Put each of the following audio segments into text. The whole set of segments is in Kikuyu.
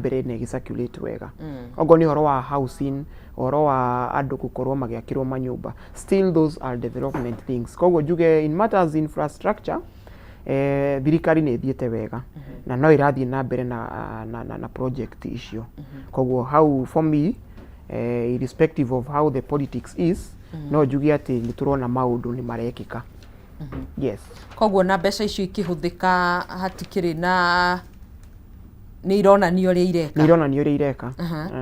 mbere na ĩgĩ-circulate wega. Okorwo nĩ ũhoro wa housing, ũhoro wa andũ gũkorwo magĩakĩrwo manyũmba, still those are development things. Koguo njuge in matters infrastructure, thirikari nĩ ĩthiĩte wega na no ĩrathiĩ na mbere na project icio. Koguo hau for me, irrespective of how the politics is, no njuge atĩ nĩ tũrona maũndũ nĩ marekĩka, yes. Koguo na mbeca icio ikĩhũthĩka, hatikĩrĩ na nĩ ironania ũrĩa ireka. Nĩ ironania ũrĩa ireka.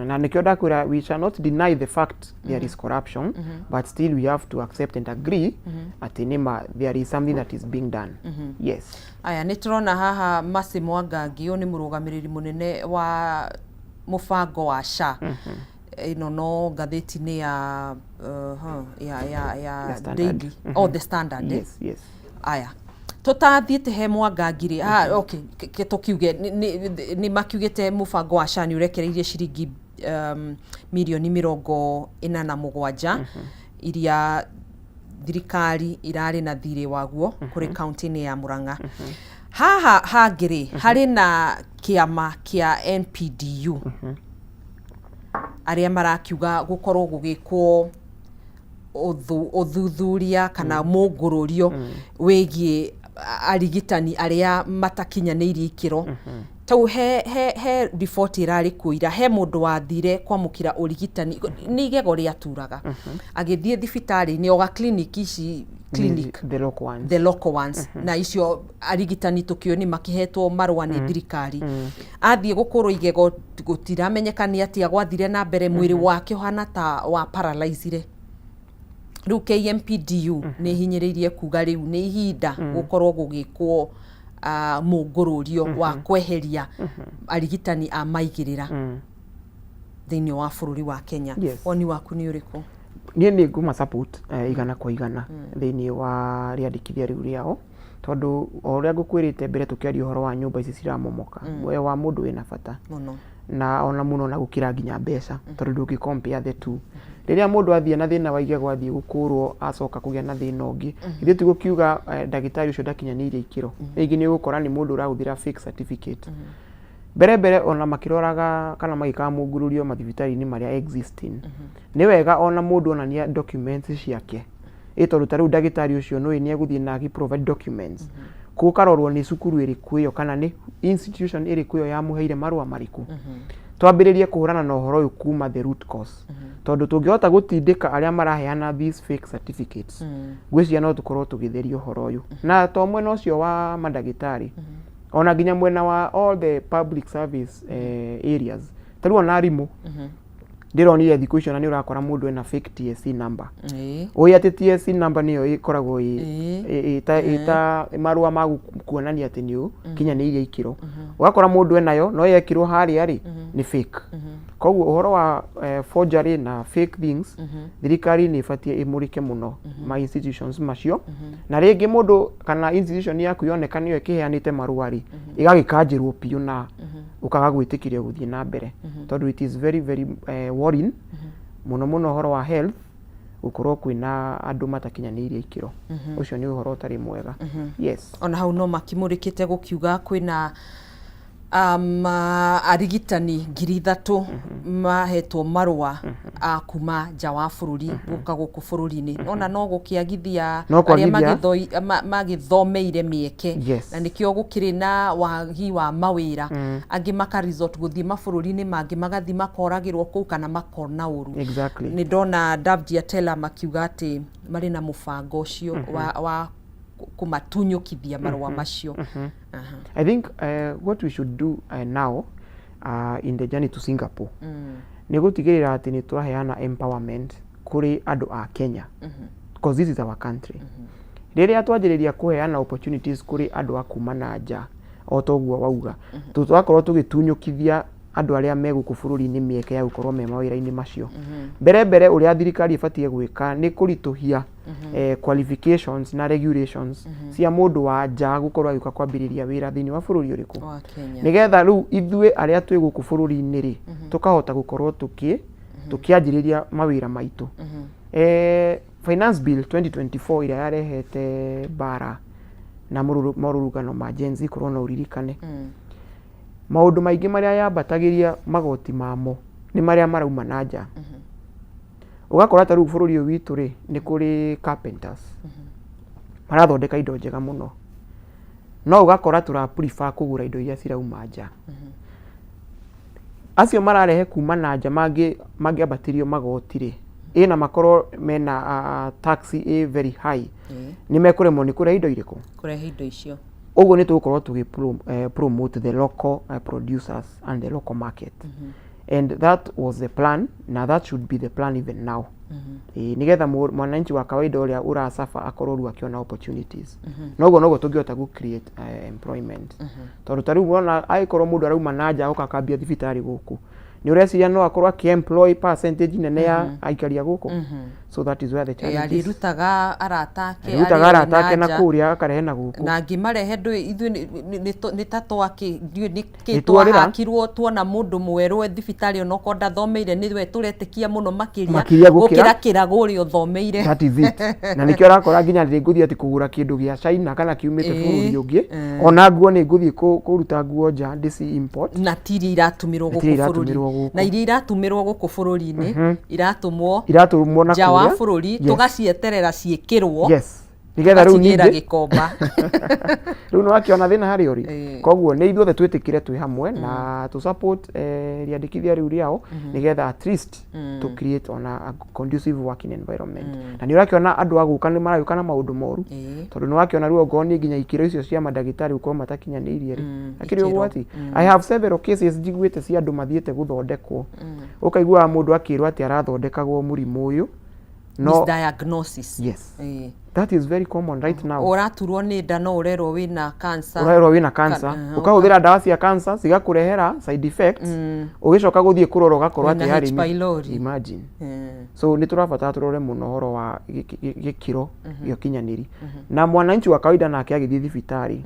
Na nĩkĩo ndakwĩra we shall not deny the fact there is corruption, but still we have to accept and agree atĩ nĩma there is something that is being done, yes. Aya, nĩ tũrona haha Mercy Mwangangi, ũyũ nĩ mũrũgamĩrĩri mũnene wa mũbango wa SHA. Ĩno no ngathĩti-inĩ ya ya The Standard. Daily, oh, The Standard, eh? Yes. Aya, tũtathiĩte he Mwangangi rĩ, ah, okay, ke tũkiuge nĩ makiugĩte mũbango wa SHA nĩ ũrekereirie ciringi mirioni 47 iria thirikari irarĩ na thirĩ waguo kũrĩ kaunti-inĩ ya Murang'a. Haha hangĩ rĩ, harĩ na kĩama kĩa NPDU arĩa marakiuga gũkorwo gũgĩkwo ũthuthuria kana mũngũrũrio wĩgiĩ arigitani arĩa matakinyanĩirie ikĩro. Tau he riboti ĩrarĩ kuo ira, he mũndũ wathire kwamũkĩra ũrigitani, nĩ igego rĩaturaga, agĩthiĩ thibitarĩ-inĩ oga clinic ici, clinic the local ones. The local ones, na icio arigitani tũkĩũĩ nĩ makĩhetwo marũa nĩ thirikari. Athiĩ gũkũrwo igego, gũtiramenyeka nĩ atĩa gwathire na mbere, mwĩrĩ wake ũhana ta wa paralyzire. Rĩu KMPDU nĩ hinyĩrĩirie kuga rĩu nĩ ihinda gũkorwo gũgĩkwo mũngũrũrio wa kweheria arigitani a maigĩrĩra thĩinĩ wa bũrũri wa Kenya. Woni waku nĩ ũrĩkũ? Niĩ nĩ ngũma support 100% thĩinĩ wa rĩandĩkithia rĩu rĩao, tondũ o ũrĩa ngũkwĩrĩte mbere tũkĩaria ũhoro wa nyũmba ici ciramomoka, muoyo wa mũndũ wĩna bata mũno, na ona mũno na gũkĩra nginya mbeca, tondũ ndũngĩ compare the two. Rĩrĩa mũndũ athiĩ na thĩna wa igego, athiĩ gũkũrwo, acoka kũgĩa na thĩna ũngĩ, ithuĩ tigũkiuga ndagĩtarĩ ũcio ndakinyanĩirie ikĩro. Rĩngĩ nĩ ũgũkora nĩ mũndũ ũrahũthĩra fake certificate. Mbere mbere ona makĩroraga kana magĩkaga mũngũrũrio mathibitarĩ-inĩ marĩa existing, nĩ wega ona mũndũ onania documents ciake, ĩ tondũ ta rĩu ndagĩtarĩ ũcio nũĩ nĩ egũthiĩ na agĩ provide documents, gũkarorwo nĩ cukuru ĩrĩkũ ĩyo kana nĩ institution ĩrĩkũ ĩyo yamũheire marũa marĩkũ. Twambĩrĩrie kũhũrana na ũhoro ũyũ kuma the root cause, tondũ tũngĩhota gũtindĩka arĩa maraheana these fake certificates, ngwĩciria no tũkorwo tũgĩtheria ũhoro ũyũ. Na to mwena ũcio wa mandagĩtarĩ, ona nginya mwena wa all the public service areas, ta rĩu ona arimũ, ndĩronire thikũ icio na nĩ ũrakora mũndũ ena fake TSC number. Ũĩ atĩ TSC number nĩyo ĩkoragwo ĩ ta marũa ma kuonania atĩ nĩ ũkinyanĩirie ikĩro. Ũgakora mũndũ enayo, no yekĩrwo harĩa rĩ, nĩ fake. Koguo ũhoro wa forgery na fake things, thirikari nĩ ĩbatiĩ ĩmũrĩke mũno ma institutions macio, na rĩngĩ mũndũ kana institution yaku yoneka nĩyo ĩkĩheanĩte marũa rĩ, ĩgagĩkanjĩrwo biũ na ũkaga gwĩtĩkĩrio gũthiĩ na mbere, tondũ it is very very worrying mũno mũno ũhoro wa health gũkorwo kwĩna andũ matakinyanĩirie ikĩro. Ũcio nĩ ũhoro ũtarĩ mwega, yes. Ona hau no makimũrĩkĩte gũkiuga kwĩna arigitani 3000 mahetwo marũa a kuma nja wa bũrũri gũka gũkũ bũrũri-inĩ. Ona no gũkĩagithia No arĩa kwagithia. Magĩthomeire mĩeke, na nĩkĩo gũkĩrĩ na wagi wa mawĩra. Angĩ maka resort gũthiĩ mabũrũri-inĩ mangĩ, magathiĩ makoragĩrwo kũu kana makona ũru. Nĩ ndona Davji Atela makiuga atĩ marĩ na mũbango ũcio wa kũmatunyũkithia marũa macio. Aha. I think what we should do now in the journey to Singapore nĩ gũtigĩrĩra atĩ nĩ twaheana empowerment kũrĩ andũ a Kenya, because this is our country. Rĩrĩa twanjĩrĩria kũheana opportunities kũrĩ andũ a kuma na nja, o ta ũguo wauga, tũgakorwo tũgĩtunyũkithia andũ arĩa me gũkũ bũrũri-inĩ mĩeke ya gũkorwo me mawĩra-inĩ macio. Mbere mbere, ũrĩa thirikari ĩbatiĩ gwĩka nĩ kũritũhia qualifications na regulations cia mũndũ wa nja gũkorwo agĩũka kwambĩrĩria wĩra thĩinĩ wa bũrũri ũrĩkũ wa Kenya, nĩgetha rĩu ithuĩ arĩa twĩ gũkũ bũrũri-inĩ rĩ, tũkahota gũkorwo tũkĩanjĩrĩria mawĩra maitũ. Finance Bill 2024 ĩrĩa yarehete mbara na morũrũngano ma Gen Z, korwo no ũririkane, Maũndũ maingĩ marĩa yambatagĩria magoti mamo nĩ marĩa marauma na nja. Ũgakora ta rĩu bũrũri ũyũ witũ rĩ, nĩ kũrĩ carpenters marathondeka indo njega mũno, no ũgakora tũra prefer kũgũra indo iria cirauma nja. Acio mararehe kuma na nja mangĩambatĩrio magoti rĩ, ĩ na makorwo mena tax ĩ very high, nĩ mekũremwo nĩ kũrehe indo irĩkũ? Kũrehe indo icio. Ũguo nĩ tũgũkorwo tũgĩ promote the local producers and the local market. And that was the plan, na that should be the plan even now. Ĩĩ, nĩgetha mwananchi wa kawaida ũrĩa ũracaba akorwo rĩu akĩona opportunities. Noguo noguo tũngĩhota gũ create employment. Tondũ ta rĩu wona angĩkorwo mũndũ arauma na nja agoka akambia thibitarĩ gũkũ, nĩ ũreciria no akorwo akĩ employ percentage nene ya aikari a gũkũ? So that is where the challenge is. Arĩrutaga arata ake. Arĩrutaga arĩa arata ake na nja. Kũrĩa akarehe na gũkũ. Na angĩmarehe ndũĩ ithuĩ nĩ ta twakĩ ndiũĩ nĩ kĩ Nĩ tuorĩra. Twahakirwo tuona mũndũ mwerũ e thibitarĩ onokorwo ndathomeire nĩwe tũretĩkia mũno makĩria Makĩria gũkĩra- gũkĩra kĩrago ũrĩa ũthomeire. That is it. Na nĩkĩo ũrakora nginya rĩngĩ ngũthiĩ atĩ kũgũra kĩndũ gĩa China kana kiumĩte bũrũri ũngĩ, ona nguo nĩ ngũthiĩ kũruta nguo nja ndĩci import. Na ti iria iratũmĩrwo Na ti iria gũkũ bũrũri. Iratũmĩrwo gũkũ. Na iria iratũmĩrwo gũkũ bũrũri-inĩ iratũmwo Iratũmwo na nja wa kũrĩa. bũrũri, tũgacieterera ciĩkĩrwo, Yes, nĩgetha rĩu tũgacigĩra ningĩ gĩkomba. Rĩu nĩ wakĩona thĩna harĩa ũrĩ. Koguo nĩ ithuothe twĩtĩkĩre twĩ hamwe na tũ support rĩandĩkithia rĩu rĩao, nĩgetha at least to create ona a conducive working environment. Na nĩ ũrakĩona andũ a gũka nĩ maragĩũka na maũndũ moru, tondũ nĩ wakĩona rĩu ongorwo nĩ nginya ikĩro icio cia mandagĩtarĩ gũkorwo matakinyanĩirie rĩ, akĩrĩ ikĩro. Ũgwati. I have several cases njiguĩte cia andũ mathiĩte gũthondekwo, ũkaiguaga mũndũ akĩrwo atĩ arathondekagwo mũrimũ ũyũ no Misdiagnosis. Yes. That is very common right now. Ũraturwo nĩ nda no ũrerwo wĩna cancer. Ũrerwo wĩna cancer, ũkahũthĩra ndawa cia cancer cigakũrehera side effects, ũgĩcoka gũthiĩ kũrora ũgakorwo Wĩna atĩ harĩ H. pylori. Imagine. So nĩ tũrabatara tũrore mũno ũhoro wa gĩkĩro gĩa ũkinyanĩri, na mwananchi wa kawaida nake agĩthiĩ thibitarĩ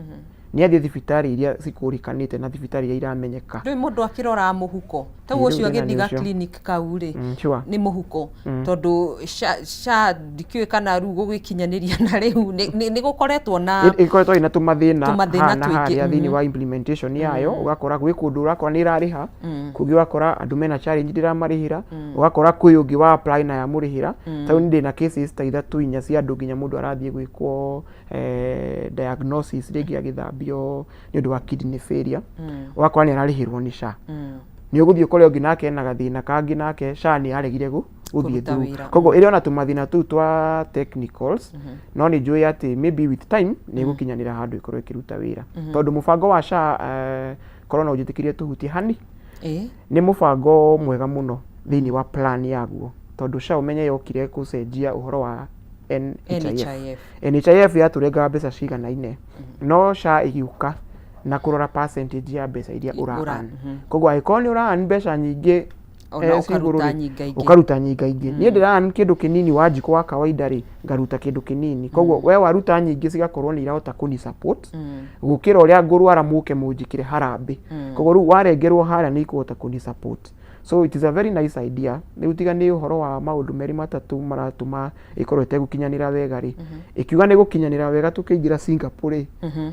nĩ athiĩ thibitarĩ iria cikũrĩkanĩte na thibitarĩ iria iramenyeka. Ndũĩ mũndũ akĩrora mũhuko ta Ĩ, rĩu ũcio thĩna nĩ agĩthiĩ ga ũcio. clinic kau rĩ, Sure. nĩ mũhuko, tondũ SHA ndikĩũĩ kana rĩu gũgĩkinyanĩria na rĩu nĩ gũkoretwo na Ĩkoretwo ĩna tũmathĩna tũmathĩna haha na tũingĩ, harĩa thĩinĩ wa implementation yayo. Ũgakora gwĩ kũndũ ũrakora nĩ ĩrarĩha, kũngĩ ũgakora andũ mena challenge ndĩramarĩhĩra, ũgakora kwĩ ũngĩ wa apply na yamũrĩhĩra. Ta rĩu ndĩna cases ta ithatũ inya cia andũ nginya mũndũ arathiĩ gwĩkwo diagnosis, rĩngĩ agĩthambio nĩ ũndũ wa kidney failure, ũgakora nĩ ararĩhĩrwo nĩ SHA. Nĩ ũgũthiĩ ũkore ũngĩ nake ena gathĩna kangĩ, nake SHA nĩ yaregire gũthiĩ Kũruta through. wĩra. Koguo ĩrĩ ona tũmathĩna tũu twa technicals, no nĩ njũĩ atĩ maybe with time nĩ ĩgũkinyanĩra handũ ĩkorwo ĩkĩruta wĩra, tondũ mũbango wa SHA, korwo no ũnjĩtĩkĩrie tũhutie hani, nĩ mũbango mwega mũno thĩinĩ wa plan yaguo, tondũ SHA ũmenye yokire gũcenjia ũhoro wa NHIF. NHIF. NHIF yatũrengaga mbeca ciganaine, no SHA ĩgĩũka na kũrora percentage ya mbeca iria ũra earn. Koguo angĩkorwo nĩ ũra earn mbeca nyingĩ, Ona ci igũrũ ũkaruta rĩ, nyingaingĩ. Ũkaruta nyingaingĩ. Niĩ ndĩra earn kĩndũ kĩnini, Wanjikũ wa kawaida rĩ, ngaruta kĩndũ kĩnini, koguo we waruta nyingĩ cigakorwo nĩ irahota kũni support gũkĩra ũrĩa ngũrwara mũke mũnjĩkĩre harambĩ. Koguo rĩu warengerwo harĩa nĩ ikũhota kũni support. So it is a very nice idea. Rĩu tiga nĩ ũhoro wa maũndũ merĩ matatũ maratũma ĩkorwo ĩtegũkinyanĩra wega rĩ, ĩkiuga nĩ gũkinyanĩra wega tũkĩingĩra Singapore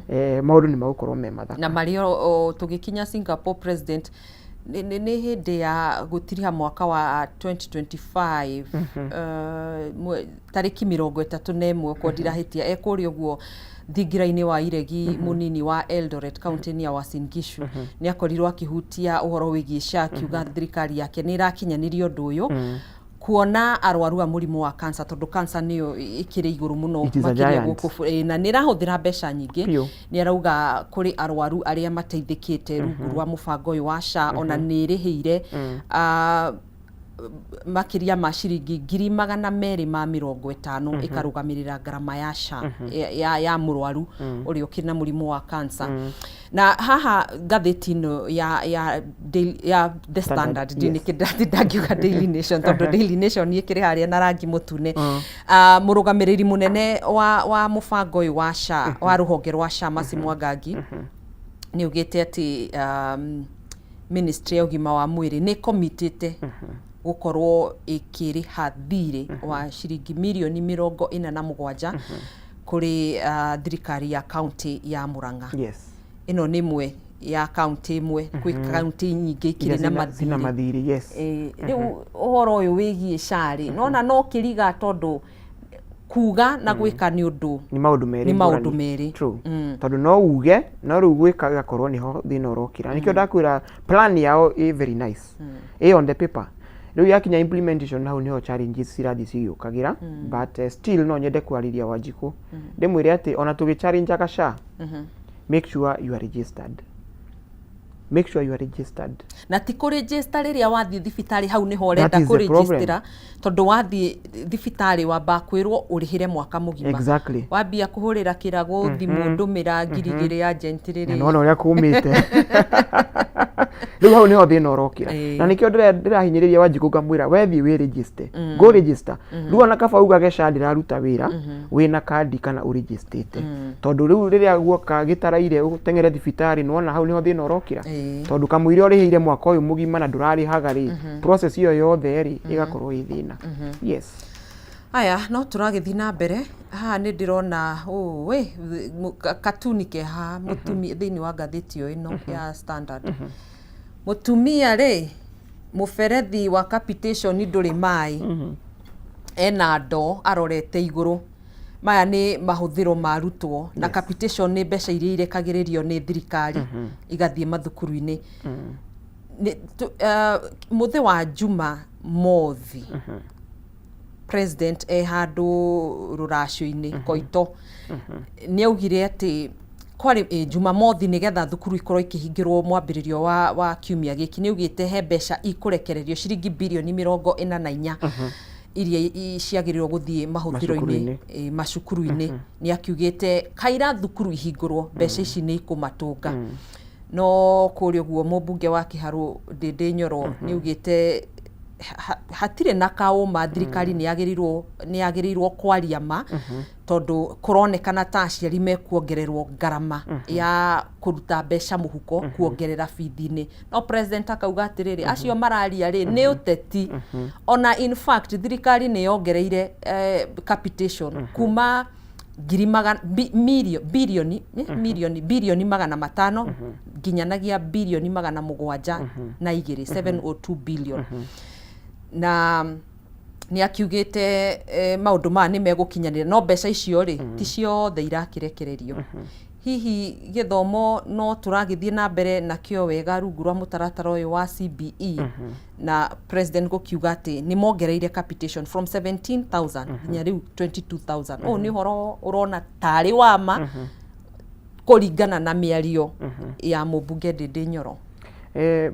rĩ, maũndũ nĩ magũkorwo me mathaka. Na marĩ o tũgĩkinya Singapore, president nĩ hĩndĩ ya gũtiriha mwaka wa 2025, tarĩki 31 okorwo ndirahĩtia, e kũrĩa ũguo thingira-inĩ wa iregi mũnini wa Eldoret, kaunti-inĩ ya Uasin Gishu, nĩ akorirwo akĩhutia ũhoro wĩgiĩ SHA, akiuga thirikari yake nĩ ĩrakinyanĩria ũndũ ũyũ kuona arwaru a mũrimũ wa cancer, tondũ cancer nĩyo ĩkĩrĩ igũrũ mũno It is a makĩria giant. gũkũ na nĩ ĩrahũthĩra mbeca nyingĩ. Biũ. Nĩ arauga kũrĩ arwaru arĩa mateithĩkĩte rungu rwa mũbango ũyũ wa SHA, ona nĩ ĩrĩhĩire makĩria ma ciringi 250,000 ĩkarũgamĩrĩra ngarama ya SHA ya mũrwaru ũrĩa ũkĩrĩ na mũrimũ wa cancer. Na haha ngathĩti ĩno ya The Standard, ndiũĩ nĩkĩ ndangiuga Daily Nation, tondũ Daily Nation ĩkĩrĩ harĩa na rangi mũtune. Mũrũgamĩrĩri mũnene wa mũbango ũyũ wa SHA, wa rũhonge rwa SHA, Mercy Mwangangi, nĩ augĩte atĩ ministry ya ũgima wa mwĩrĩ nĩ ĩkomitĩte gũkorwo ĩkĩrĩha thirĩ wa ciringi mirioni 47 kũrĩ thirikari ya kaunti ya Murang'a. Ĩno nĩ ĩmwe Ya kaunti ĩmwe kwĩ kaunti nyingĩ ikĩrĩ na Cina mathirĩ. Mathirĩ, yes. Rĩu ũhoro ũyũ wĩgiĩ SHA rĩ, nona no kĩriga tondũ kuga na gwĩka nĩ ũndũ Nĩ maũndũ merĩ nĩ maũndũ ngũrani. merĩ. True. Tondũ no uge, no rĩu gwĩka gĩgakorwo nĩho thĩna ũrokĩra. Nĩkĩo ndakwĩra plan yao ĩ very nice, ĩ on the paper. Rĩu yakinya implementation, hau nĩho challenges cirathiĩ cigĩũkagĩra. But still no nyende kwarĩria Wanjikũ, ndĩmwĩre atĩ ona tũgĩ challengeaga SHA, make sure you are registered, make sure you are registered. Na ti kũregister rĩrĩa wathiĩ thibitarĩ, hau nĩho ũrenda That is the problem. kũregistera, tondũ wathiĩ thibitarĩ wamba kwĩrwo ũrĩhĩre mwaka mũgima. Wambia kũhũrĩra kĩrago thimũ, ndũmĩra 2000 agent Na rĩrĩ. Nona ũrĩa kũmĩte rĩu, hau nĩho thĩna ũrokĩra. Na nĩkĩo ndĩrahinyĩrĩria Wanjikũ, ngamwĩra wethiĩ wĩ register, go register rĩu. Ona kaba ugage SHA ndĩraruta wĩra wĩna kandi kana ũregistĩte, tondũ rĩu rĩrĩa guoka gĩtaraire ũteng'ere thibitarĩ, nĩwona hau nĩho thĩna ũrokĩra, tondũ kamũira ũrĩhĩire mwaka ũyũ mũgima na ndũrarĩhaga rĩ, process ĩyo yothe rĩ ĩgakorwo ĩ thĩna, yes. Aya, no tũragĩthiĩ na mbere. Haha nĩ ndĩrona ũĩ katuni ke haha, mũtumia thĩinĩ wa ngathĩti o ĩno ya Standard. Mũtumia rĩ, mũberethi wa capitation ndũrĩ maĩ, ena ndoo arorete igũrũ. Maya nĩ mahũthĩro ma arutwo na capitation nĩ mbeca iria irekagĩrĩrio nĩ thirikari igathiĩ mathukuru-inĩ. Mũthĩ wa Juma Mothi, president e handũ rũracio-inĩ Koito, nĩ augire atĩ kwarĩ Jumamothi, nĩgetha thukuru ikorwo ikĩhingĩrwo mwambĩrĩrio wa kiumia gĩkĩ, nĩ augĩte he mbeca ikũrekererio ciringi birioni 44 iria ciagĩrĩirwo gũthiĩ mahũthĩro-inĩ Macukuru-inĩ. Macukuru-inĩ. Nĩ akiugĩte kaira thukuru ihingũrwo, mbeca ici nĩ ikũmatũnga. No kũrĩa ũguo mũmbunge wa Kĩharũ Ndĩndĩ Nyoro nĩ augĩte hatirĩ na kaũma, thirikari nĩ yagĩrĩirwo kwaria ma, tondũ kũronekana ta aciari mekuongererwo ngarama ya kũruta mbeca mũhuko kuongerera bithi-inĩ. No president akauga atĩrĩrĩ, acio mararia rĩ nĩ ũteti. Ona in fact thirikari nĩ yongereire capitation kuma ngiri magana birioni, mirioni, birioni 500 nginyanagia birioni 702, 702 billion. Na nĩ akiugĩte maũndũ maya nĩ megũkinyanĩra, no mbeca icio rĩ ti ciothe irakĩrekererio. Hihi gĩthomo no tũragĩthiĩ na mbere nakĩo wega rungu rwa mũtaratara ũyũ wa CBE, na president gũkiuga atĩ nĩ mongereire capitation from 17,000 nginya rĩu 22,000? Ũyũ nĩ ũhoro ũrona tarĩ wa ma kũringana na mĩario ya mũmbunge Ndĩndĩ Nyoro?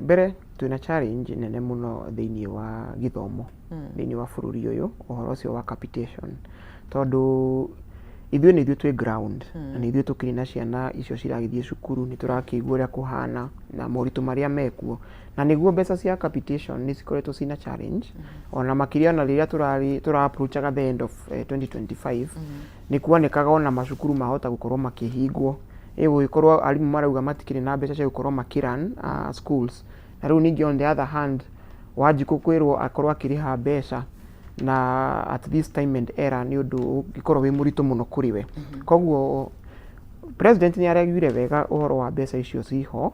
Mbere twĩna challenge nene mũno thĩinĩ wa gĩthomo thĩinĩ wa bũrũri ũyũ, ũhoro ũcio wa capitation, tondũ ithuĩ nĩ ithuĩ twĩ ground na nĩ ithuĩ tũkĩrĩ na ciana icio ciragĩthiĩ cukuru, nĩ tũrakĩigua ũrĩa kũhana na moritũ marĩa mekuo. Na nĩguo mbeca cia capitation nĩ cikoretwo ciina challenge, ona makĩria ona rĩrĩa tũrarĩ tũra approachaga the end of 2025, nĩ kuonekaga ona macukuru mahota gũkorwo makĩhingwo, ĩgũgĩkorwo arimũ marauga matikĩrĩ na mbeca cia gũkorwo makĩ run schools. Na rĩu ningĩ on the other hand, Wanjikũ kwĩrwo akorwo akĩrĩha mbeca na at this time and era nĩ ũndũ ũngĩkorwo wĩ mũritũ mũno kũrĩ we. Koguo president nĩ araugire wega ũhoro wa mbeca icio ciho,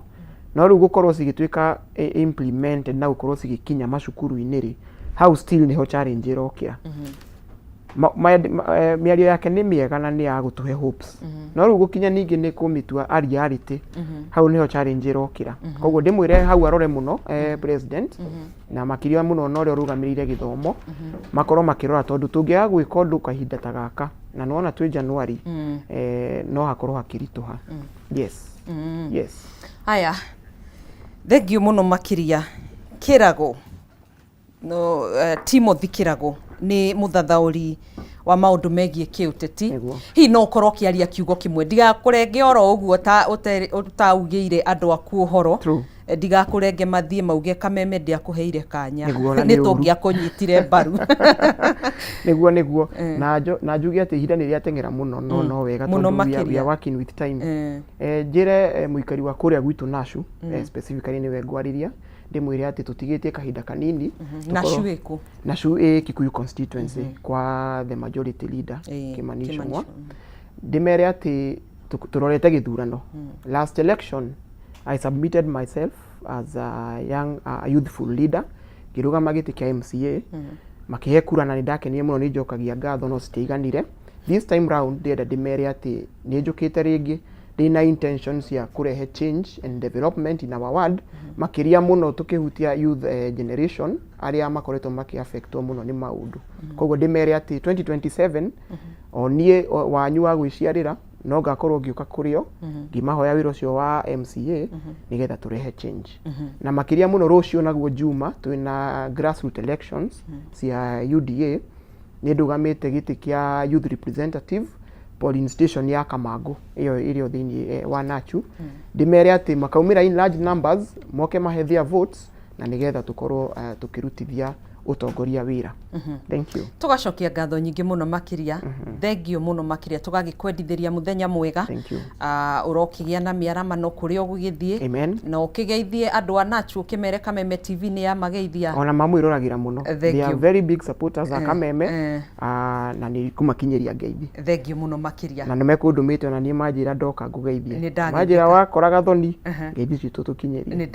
no rĩu gũkorwo cigĩtuĩka implemented na gũkorwo cigĩkinya macukuru-inĩ rĩ, hau still nĩho challenge ĩrokĩra. Mĩario yake nĩ mĩega na nĩ ya gũtũhe hopes, no rĩu gũkinya ningĩ nĩ kũmĩtua a reality, hau nĩho challenge ĩrokĩra. Koguo ndĩmwĩre hau arore mũno, president, na makĩria mũno na ũrĩa ũrũgamĩrĩire gĩthomo, makorwo makĩrora, tondũ tũngĩaga gwĩka ũndũ kahinda ta gaka, na nĩwona twĩ January, no hakorwo hakĩritũha, yes. Haya, thengiũ mũno makĩria Kĩrago. No, Timothy Kĩrago nĩ mũthathaũri wa maũndũ megiĩ kĩũteti. Hihi no ũkorwo ũkĩaria kiugo kĩmwe, ndigakũrenge oro ũguo ta ũtaugĩire andũ aku ũhoro? True. Ndigakũrenge mathiĩ mauge Kameme ndĩakũheire kanya. Nĩguo, na nĩ nĩ ũru. Tũngĩakũnyitire mbaru. Nĩguo na njuge atĩ ihinda nĩ rĩateng'era mũno, no wega Mũno tondũ we makĩria. are working with time. Njĩre mũikari wa kũrĩa gwitũ Nashu, specifically nĩwe ngwarĩria, ndĩmwĩre atĩ tũtigĩtie kahinda kanini. Nashu ĩkũ? Nashu ĩ Kikuyu constituency, kwa the majority leader Kimani Kimani Ichung'wa. Ichung'wa. Ndĩmere atĩ tũrorete gĩthurano. Last election I submitted myself as a young a youthful leader, ngĩrũgama gĩtĩ kĩa MCA, makĩhe kura na nĩ ndakenire mũno, nĩ njokagia ngatho no citiaiganire. This time round ndĩrenda ndĩmere atĩ nĩ njũkĩte rĩngĩ ndĩna intention cia kũrehe change and development in our ward, makĩria mũno tũkĩhutia youth generation arĩa makoretwo makĩ-affectwo mũno nĩ maũndũ. Koguo ndĩmere atĩ 2027 o niĩ wanyu wa gwĩciarĩra no ngakorwo ngĩũka kũrĩ o ngĩmahoya wĩra ũcio wa MCA nĩgetha tũrehe change. Na makĩria mũno rũciũ naguo Juma twĩna grassroot elections cia UDA, nĩ ndũgamĩte gĩtĩ kĩa youth representative polling station ya Kamangũ ĩyo ĩrĩ o thĩinĩ wa Nachu. Ndĩmere atĩ makaumĩra in large numbers, moke mahe their votes na nĩgetha tũkorwo tũkĩrutithia ũtongoria wĩra. Thank you. Tũgacokia ngatho nyingĩ mũno makĩria, thengio mũno makĩria, tũgagĩkwendithĩria mũthenya mwega. Thank you. Ũrokĩgĩa na mĩaramano kũrĩa ũgũgĩthiĩ. Amen. Na ũkĩgeithie andũ a Nachu, ũkĩmere Kameme TV nĩ yamageithia. Ona mamwĩroragĩra mũno. Thank They are you. very big supporters a Kameme. Na nĩ kũmakinyĩria ngeithi. Thengio mũno makĩria. Na nĩ mekũndũmĩte ona niĩ manjĩra ndoka ngũgeithie. Nĩ ndagĩthĩka. Manjĩra wakora Gathoni, ngeithi citũ tũkinyĩrie. Nĩ.